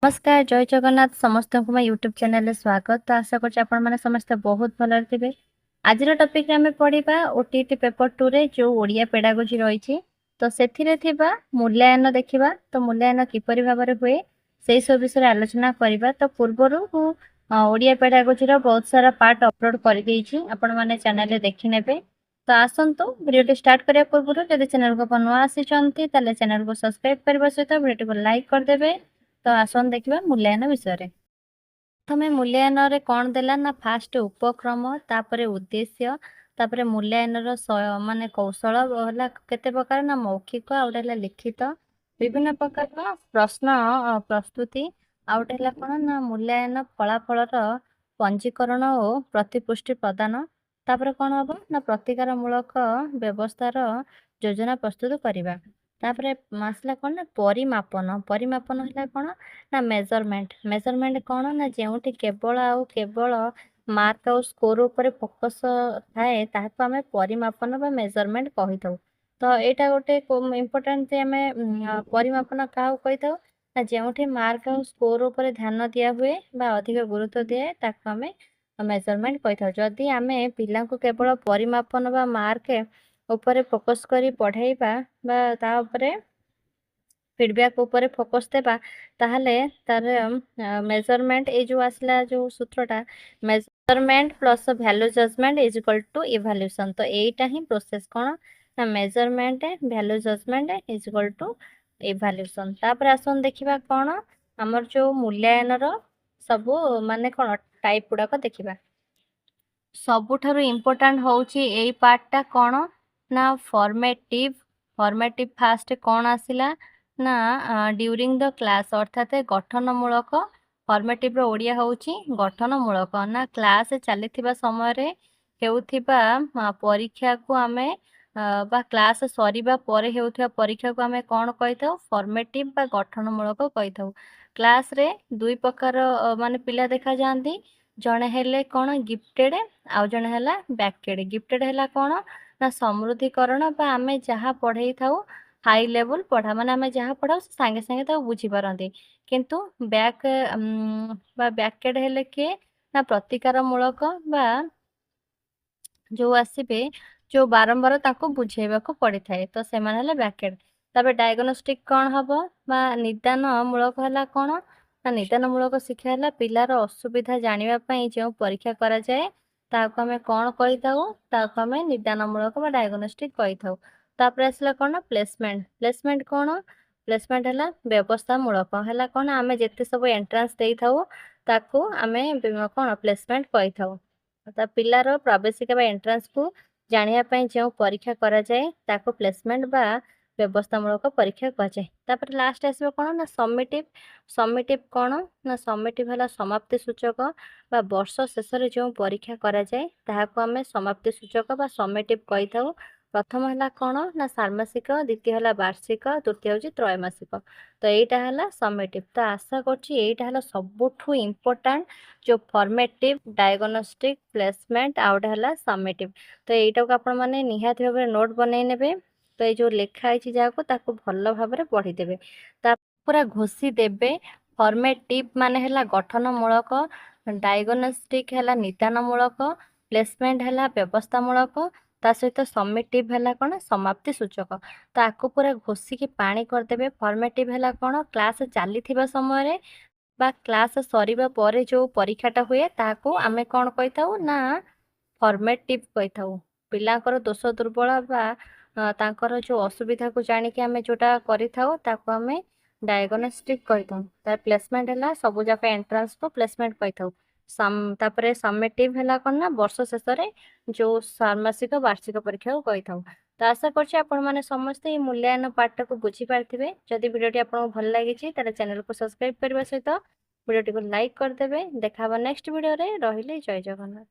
ନମସ୍କାର, ଜୟ ଜଗନ୍ନାଥ। ସମସ୍ତଙ୍କୁ ମୋ ୟୁଟ୍ୟୁବ୍ ଚ୍ୟାନେଲରେ ସ୍ୱାଗତ। ତ ଆଶା କରୁଛି ଆପଣମାନେ ସମସ୍ତେ ବହୁତ ଭଲରେ ଥିବେ। ଆଜିର ଟପିକରେ ଆମେ ପଢ଼ିବା ଓଟିଇଟି ପେପର 2ରେ ଯେଉଁ ଓଡ଼ିଆ ପେଡାଗୋଜି ରହିଛି, ତ ସେଥିରେ ଥିବା ମୂଲ୍ୟାୟନ ଦେଖିବା। ତ ମୂଲ୍ୟାୟନ କିପରି ଭାବରେ ହୁଏ, ସେଇ ସବୁ ବିଷୟରେ ଆଲୋଚନା କରିବା। ତ ପୂର୍ବରୁ ମୁଁ ଓଡ଼ିଆ ପେଡାଗୋଜିର ବହୁତ ସାରା ପାର୍ଟ ଅପଲୋଡ଼ କରିଦେଇଛି, ଆପଣମାନେ ଚ୍ୟାନେଲରେ ଦେଖିନେବେ। ତ ଆସନ୍ତୁ, ଭିଡ଼ିଓଟି ଷ୍ଟାର୍ଟ କରିବା ପୂର୍ବରୁ ଯଦି ଚ୍ୟାନେଲକୁ ଆପଣ ନୂଆ ଆସିଛନ୍ତି, ତାହେଲେ ଚ୍ୟାନେଲକୁ ସବସ୍କ୍ରାଇବ୍ କରିବା ସହିତ ଭିଡ଼ିଓଟିକୁ ଲାଇକ୍ କରିଦେବେ। ତ ଆସନ୍ତୁ ଦେଖିବା ମୂଲ୍ୟାୟନ ବିଷୟରେ। ପ୍ରଥମେ ମୂଲ୍ୟାୟନରେ କ'ଣ ଦେଲା ନା ଫାଷ୍ଟ ଉପକ୍ରମ, ତାପରେ ଉଦ୍ଦେଶ୍ୟ, ତାପରେ ମୂଲ୍ୟାୟନର ମାନେ କୌଶଳ ହେଲା କେତେ ପ୍ରକାର ନା ମୌଖିକ, ଆଉ ଗୋଟେ ହେଲା ଲିଖିତ, ବିଭିନ୍ନ ପ୍ରକାରର ପ୍ରଶ୍ନ ପ୍ରସ୍ତୁତି, ଆଉ ଗୋଟେ ହେଲା କ'ଣ ନା ମୂଲ୍ୟାୟନ ଫଳାଫଳର ପଞ୍ଜୀକରଣ ଓ ପ୍ରତିପୁଷ୍ଟି ପ୍ରଦାନ। ତାପରେ କ'ଣ ହବ ନା ପ୍ରତିକାରମୂଳକ ବ୍ୟବସ୍ଥାର ଯୋଜନା ପ୍ରସ୍ତୁତ କରିବା। ତାପରେ ଆସିଲା କ'ଣ ନା ପରିମାପନ। ପରିମାପନ ହେଲା କ'ଣ ନା ମେଜରମେଣ୍ଟ। ମେଜରମେଣ୍ଟ କ'ଣ ନା ଯେଉଁଠି କେବଳ ଆଉ କେବଳ ମାର୍କ ଆଉ ସ୍କୋର ଉପରେ ଫୋକସ୍ ଥାଏ, ତାହାକୁ ଆମେ ପରିମାପନ ବା ମେଜରମେଣ୍ଟ କହିଥାଉ। ତ ଏଇଟା ଗୋଟେ ଇମ୍ପୋର୍ଟାଣ୍ଟ ଯେ ଆମେ ପରିମାପନ କାହାକୁ କହିଥାଉ ନା ଯେଉଁଠି ମାର୍କ ଆଉ ସ୍କୋର ଉପରେ ଧ୍ୟାନ ଦିଆ ହୁଏ ବା ଅଧିକ ଗୁରୁତ୍ୱ ଦିଆଯାଏ, ତାକୁ ଆମେ ମେଜରମେଣ୍ଟ କହିଥାଉ। ଯଦି ଆମେ ପିଲାଙ୍କୁ କେବଳ ପରିମାପନ ବା ମାର୍କ ଉପରେ ଫୋକସ୍ କରି ପଢ଼େଇବା ବା ତା ଉପରେ ଫିଡ଼ବ୍ୟାକ୍ ଉପରେ ଫୋକସ୍ ଦେବା, ତାହେଲେ ତାର ମେଜରମେଣ୍ଟ, ଏଇ ଯେଉଁ ଆସିଲା ଯେଉଁ ସୂତ୍ରଟା, measurement plus value judgement is equal to evaluation। ତ ଏଇଟା ହିଁ ପ୍ରୋସେସ୍। କ'ଣ ନା measurement, value judgement is equal to evaluation। ତାପରେ ଆସନ୍ତୁ ଦେଖିବା କ'ଣ ଆମର ଯେଉଁ ମୂଲ୍ୟାୟନର ସବୁ ମାନେ କ'ଣ ଟାଇପ୍ ଗୁଡ଼ାକ ଦେଖିବା। ସବୁଠାରୁ ଇମ୍ପୋର୍ଟାଣ୍ଟ ହେଉଛି ଏଇ ପାର୍ଟଟା। କ'ଣ ନା ଫର୍ମେଟିଭ୍। ଫର୍ମେଟିଭ୍ ଫାଷ୍ଟ କ'ଣ ଆସିଲା ନା ଡ୍ୟୁରିଂ the class, ଅର୍ଥାତ୍ ଗଠନମୂଳକ। ଫର୍ମେଟିଭ୍ର ଓଡ଼ିଆ ହେଉଛି ଗଠନମୂଳକ। ନା କ୍ଲାସ୍ ଚାଲିଥିବା ସମୟରେ ହେଉଥିବା ପରୀକ୍ଷାକୁ ଆମେ ବା କ୍ଲାସ୍ ସରିବା ପରେ ହେଉଥିବା ପରୀକ୍ଷାକୁ ଆମେ କ'ଣ କହିଥାଉ? ଫର୍ମେଟିଭ୍ ବା ଗଠନମୂଳକ କହିଥାଉ। କ୍ଲାସ୍ରେ ଦୁଇ ପ୍ରକାର ମାନେ ପିଲା ଦେଖାଯାଆନ୍ତି। ଜଣେ ହେଲେ କ'ଣ ଗିଫ୍ଟେଡ଼, ଆଉ ଜଣେ ହେଲା ବ୍ୟାକେଡ଼। ଗିଫ୍ଟେଡ଼ ହେଲା କ'ଣ ନା ସମୃଦ୍ଧିକରଣ ବା ଆମେ ଯାହା ପଢ଼େଇଥାଉ ହାଇ ଲେଭେଲ୍ ପଢ଼ା, ମାନେ ଆମେ ଯାହା ପଢ଼ାଉ ସେ ସାଙ୍ଗେ ସାଙ୍ଗେ ତାକୁ ବୁଝିପାରନ୍ତି। କିନ୍ତୁ ବ୍ୟାକ୍ ବା ବ୍ୟାକେଡ଼ ହେଲେ କିଏ ନା ପ୍ରତିକାରମୂଳକ ବା ଯେଉଁ ଆସିବେ, ଯେଉଁ ବାରମ୍ବାର ତାକୁ ବୁଝେଇବାକୁ ପଡ଼ିଥାଏ, ତ ସେମାନେ ହେଲେ ବ୍ୟାକେଡ଼। ତାପରେ ଡାଇଗ୍ନୋଷ୍ଟିକ୍ କ'ଣ ହବ ବା ନିଦାନମୂଳକ ହେଲା କ'ଣ ନା ନିଦାନମୂଳକ ଶିକ୍ଷା ହେଲା ପିଲାର ଅସୁବିଧା ଜାଣିବା ପାଇଁ ଯେଉଁ ପରୀକ୍ଷା କରାଯାଏ, ତାହାକୁ ଆମେ କ'ଣ କହିଥାଉ? ତାହାକୁ ଆମେ ନିଦାନମୂଳକ ବା ଡାଇଗ୍ନୋଷ୍ଟିକ୍ କହିଥାଉ। ତାପରେ ଆସିଲା କ'ଣ ନା ପ୍ଲେସମେଣ୍ଟ। ପ୍ଲେସମେଣ୍ଟ କ'ଣ? ପ୍ଲେସମେଣ୍ଟ ହେଲା ବ୍ୟବସ୍ଥାମୂଳକ। ହେଲା କ'ଣ, ଆମେ ଯେତେ ସବୁ ଏଣ୍ଟ୍ରାନ୍ସ ଦେଇଥାଉ, ତାକୁ ଆମେ କ'ଣ ପ୍ଲେସମେଣ୍ଟ କହିଥାଉ। ତା ପିଲାର ପ୍ରବେଶିକା ବା ଏଣ୍ଟ୍ରାନ୍ସକୁ ଜାଣିବା ପାଇଁ ଯେଉଁ ପରୀକ୍ଷା କରାଯାଏ, ତାକୁ ପ୍ଲେସମେଣ୍ଟ ବା ବ୍ୟବସ୍ଥାମୂଳକ ପରୀକ୍ଷା କୁହାଯାଏ। ତାପରେ ଲାଷ୍ଟ ଆସିବ କ'ଣ ନା ସମିଟିଭ୍। ସମିଟିଭ୍ କ'ଣ ନା ସମିଟିଭ୍ ହେଲା ସମାପ୍ତି ସୂଚକ ବା ବର୍ଷ ଶେଷରେ ଯେଉଁ ପରୀକ୍ଷା କରାଯାଏ, ତାହାକୁ ଆମେ ସମାପ୍ତି ସୂଚକ ବା ସମିଟିଭ୍ କହିଥାଉ। ପ୍ରଥମ ହେଲା କ'ଣ ନା ଷାଣ୍ମାସିକ, ଦ୍ୱିତୀୟ ହେଲା ବାର୍ଷିକ, ତୃତୀୟ ହେଉଛି ତ୍ରୟମାସିକ। ତ ଏଇଟା ହେଲା ସମିଟିଭ୍। ତ ଆଶା କରୁଛି ଏଇଟା ହେଲା ସବୁଠୁ ଇମ୍ପୋର୍ଟାଣ୍ଟ, ଯେଉଁ ଫର୍ମେଟିଭ୍, ଡାଇଗ୍ନୋଷ୍ଟିକ୍, ପ୍ଲେସମେଣ୍ଟ ଆଉ ଗୋଟେ ହେଲା ସମିଟିଭ୍। ତ ଏଇଟାକୁ ଆପଣମାନେ ନିହାତି ଭାବରେ ନୋଟ୍ ବନେଇ ନେବେ। ତ ଏଇ ଯେଉଁ ଲେଖା ହେଇଛି ଯାହାକୁ, ତାକୁ ଭଲ ଭାବରେ ପଢ଼ିଦେବେ, ତା ପୁରା ଘୋଷି ଦେବେ। ଫର୍ମେଟିଭ୍ ମାନେ ହେଲା ଗଠନମୂଳକ, ଡାଇଗ୍ନୋଷ୍ଟିକ୍ ହେଲା ନିଦାନମୂଳକ, ପ୍ଲେସମେଣ୍ଟ ହେଲା ବ୍ୟବସ୍ଥାମୂଳକ, ତା ସହିତ ସମିଟିଭ୍ ହେଲା କ'ଣ ସମାପ୍ତି ସୂଚକ। ତ ଆକୁ ପୁରା ଘୋଷିକି ପାଣି କରିଦେବେ। ଫର୍ମେଟିଭ୍ ହେଲା କ'ଣ? କ୍ଲାସ୍ ଚାଲିଥିବା ସମୟରେ ବା କ୍ଲାସ୍ ସରିବା ପରେ ଯେଉଁ ପରୀକ୍ଷାଟା ହୁଏ, ତାହାକୁ ଆମେ କ'ଣ କହିଥାଉ ନା ଫର୍ମେଟିଭ୍ କହିଥାଉ। ପିଲାଙ୍କର ଦୋଷ ଦୁର୍ବଳ ବା ତାଙ୍କର ଯେଉଁ ଅସୁବିଧାକୁ ଜାଣିକି ଆମେ ଯେଉଁଟା କରିଥାଉ, ତାକୁ ଆମେ ଡାଇଗ୍ନୋଷ୍ଟିକ୍ କହିଥାଉ। ତା ପ୍ଲେସମେଣ୍ଟ ହେଲା ସବୁ ଯାକ ଏଣ୍ଟ୍ରାନ୍ସକୁ ପ୍ଲେସମେଣ୍ଟ କହିଥାଉ। ତାପରେ ସमेटिଭ୍ ହେଲା କ'ଣ ନା ବର୍ଷ ଶେଷରେ ଯେଉଁ ଷାଣ୍ମାସିକ, ବାର୍ଷିକ ପରୀକ୍ଷାକୁ କହିଥାଉ। ତ ଆଶା କରୁଛି ଆପଣମାନେ ସମସ୍ତେ ଏଇ ମୂଲ୍ୟାୟନ ପାର୍ଟଟାକୁ ବୁଝିପାରିଥିବେ। ଯଦି ଭିଡ଼ିଓଟି ଆପଣଙ୍କୁ ଭଲ ଲାଗିଛି, ତାହେଲେ ଚ୍ୟାନେଲକୁ ସବସ୍କ୍ରାଇବ୍ କରିବା ସହିତ ଭିଡ଼ିଓଟିକୁ ଲାଇକ୍ କରିଦେବେ। ଦେଖା ହେବ ନେକ୍ସଟ ଭିଡ଼ିଓରେ। ରହିଲି, ଜୟ ଜଗନ୍ନାଥ।